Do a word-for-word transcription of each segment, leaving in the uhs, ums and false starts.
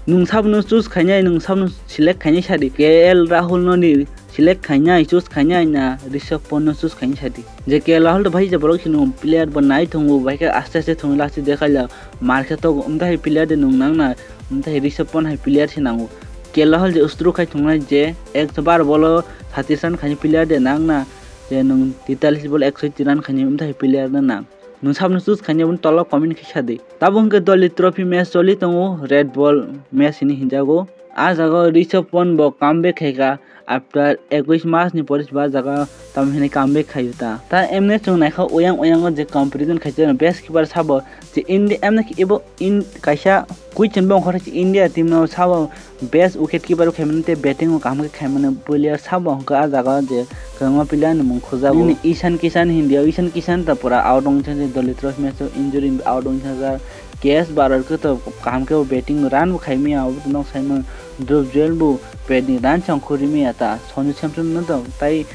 Nwng sabno choose khainai, nwng sabno select khainai sadi. K L Rahul no ni select khainai, choose khainai na Rishabh Pant no choose khainai sadi. Je K L Rahul to bahai je borok sino player bo nai thongo, bahai khe aste aste thongwi lasi dekhai la mar khe to umta hai player de nwng nang na, umta hai Rishabh Pant hai player se nango. K L Rahul je ustru khai thongnai je ekso bar bolo thirty run khainai player de nang na, je nwng tetalis bolo ekso run khainai umta hai player no nang. Nwng sabno choose khainai aboni tola comment khe sadi. Tabuk hwnkhe Dolly Trophy match choli tongo, Red Ball match hinwi hinjago. Ah jaga o Rishabh Pant bo comeback khaikha after ekush mas ni pore se bo ah jaga tamo hinwi comeback khaio ta. Ta emne chwng naikha oyang oyang o je comparison khaijak best keeper sabo je India emne khe ebo in kaisa question bo ongkha India team no sabo best wicket keeper khaimani tei batting o kaham khe khaimani player sabo hwnkha ah jaga o je kwbangma player ni mung khukjago. Nini Ishan Kishan India, Ishan Kishan ta pura out wngkha je Dolly Trophy match o injury out wngkha. K S Bharat khe to kaham khe batting run bo khaimaya, abo to nok saimano Dhruv Jurel bo batting run chong khurwi maya ta Sanju Samson no to tai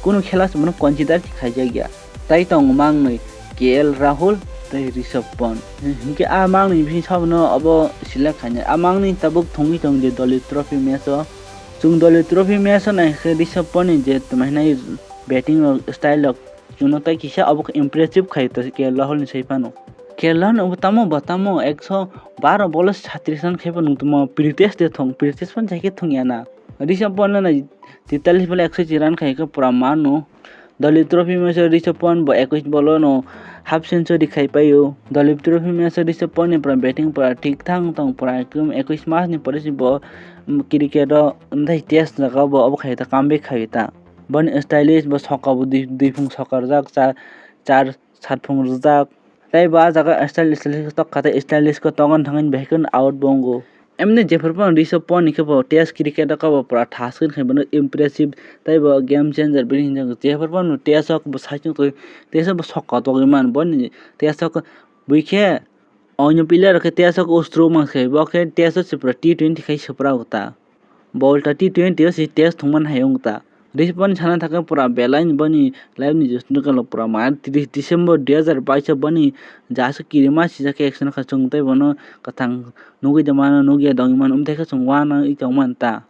kunu khela se bono consider khe khaijakya. Tai tongo mangnwi K L Rahul tei Rishabh Pant. Hinkhe ah mangnwi bising sabono abo select khainai. Ah mangnwi tabuk thongwi tong je Dolly Trophy match o. Chwng Dolly Trophy match o naikhe Rishabh Pant ni je tongmani batting rok style rok chwngno tai kisa abo khe impressive khai to K L Rahul ni sai phano. K L Rahul ni obo tamo bo tamo ekso baro bolo satris run khai phano tongmo Pritesh de thong, Pritesh phano jai khe thongya na. Rishabh Pant no nai tetalis bolo ekso run khai khe pura mano. Dolly Trophy match o Rishabh Pant bo ekush bolo no half century khai paio. Dolly Trophy match o Rishabh Pant ni pura batting pura thik thang tong pura ekdom ekush mas ni pore se bo, mm, cricket o umthai test jaga o bo obo khai ta comeback khai ta. Boni stylish bo soka bo dui, dui phung soka rwjak cha, char sat phung rwjak. Tei bo ah jaga style, stylish khe tok kha tei stylish khe tongo thangwi bai khe out bo wngo. Emni jephuru phano Rishabh Pant ni khe bo test cricket o khe bo pura thas khe khai bono impressive tei bo game changer bini hinjak jephuru phano test o bo sai chwng twi test o bo sok kotor wngwi man boni test o khe bui khe onyo player rok khe test o khe ustro man khe bo khe test o se pura T twenty khai se pura ta. Bo ulta T twenty o se test thwngmani hai wng ta. Rishabh Pant sana thangkhe pura belai ni boni life ni joto nokhe pura maya tris December dui hazar bais o boni jasa kirima sijak khe action kha chwng tei bono kwthang nugui de mano nugui de dongwi mano wngthaikhe chwng uanwi tongmani ta.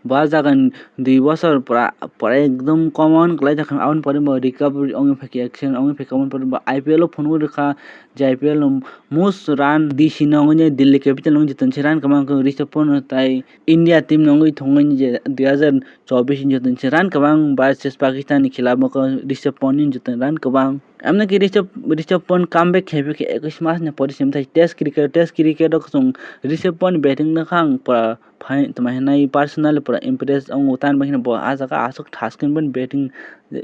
Bo ah jaga ni dui bosor pura pura ekdom common kwlai jakha aboni pore bo recovery wngwi phaikhe action wngwi phaikhe aboni pore bo I P L o phunugui rwkha je I P L o most run D C no wngwi Delhi Capital wngwi joto ni se run kwbang khe Rishabh Pant no tai India team no wngwi thwngwi je dui hazar chobbish ni joto ni se run kwbang versus Pakistan ni khilaf o khe Rishabh Pant ni joto ni run kwbang. Amno khe Rishabh, Rishabh Pant comeback khaiphaikhe ekush mas ni pore se test cricket, test cricket o chwng Rishabh Pant ni batting no khe ang pura phai tongma hinwi personally pura impress wngo, tamni bagwi bo ah jaga aswk thas khe bini batting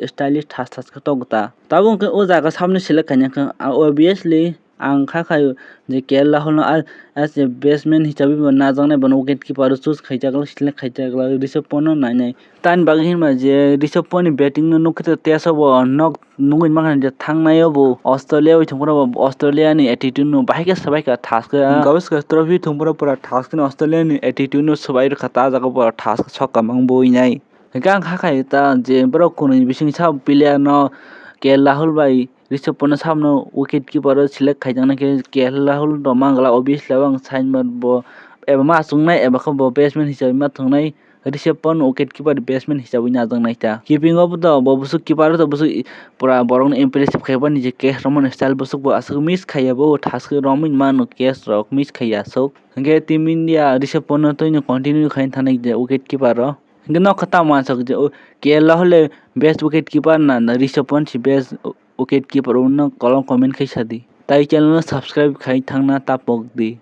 stylish thas thas khe tongo ta. Tabuk hwnkhe o jaga saboni select khaina khe, ah, obviously ang kha khaio je K L Rahul no as, as a batsman hisabe bo najaknai, bono wicket keeper o choose khaijak, select khaijak, Rishabh Pant no nainai. Tamni bagwi hinba je Rishabh Pant ni batting no nukhe test o bo nok nugwi mankha je thangnai o bo Australia bai thwngphuru bo Australia ni attitude no bahai khe swbai kha thas khe, ah, Gavaskar Trophy thwngphuru pura thas khe Australia ni attitude no swbai rwkha ta, ah jaga pura thas khe sok kwbang bo winai. Hwnkhe ang kha khai ta je borok kunu ni bising sa player no K L Rahul bai Rishabh Pant no sabno wicket keeper o select khaijaknai khe K L Rahul rok mangala obviously ang sign bo eba ma achuknai eba khe bo batsman hisabe ma thwngnai. Rishabh Pant wicket keeper batsman hisabe najaknai ta. Keeping o bo to bo bwswk keeper o to bwswk pura borok no impressive khai bani je catch romani style bwswk bo aswk miss khaiya bo thas khe romwi mano catch rok miss khaiya aswk. Hwnkhe Team India Rishabh Pant no twino continue khai thanai je wicket keeper o. Hwnkhe nokha tamo wansok je o K L Rahul le best wicket keeper na, na Rishabh Pant si best wicket keeper o no kolom comment khai sadi. Tai channel no subscribe khai thangna tapok di.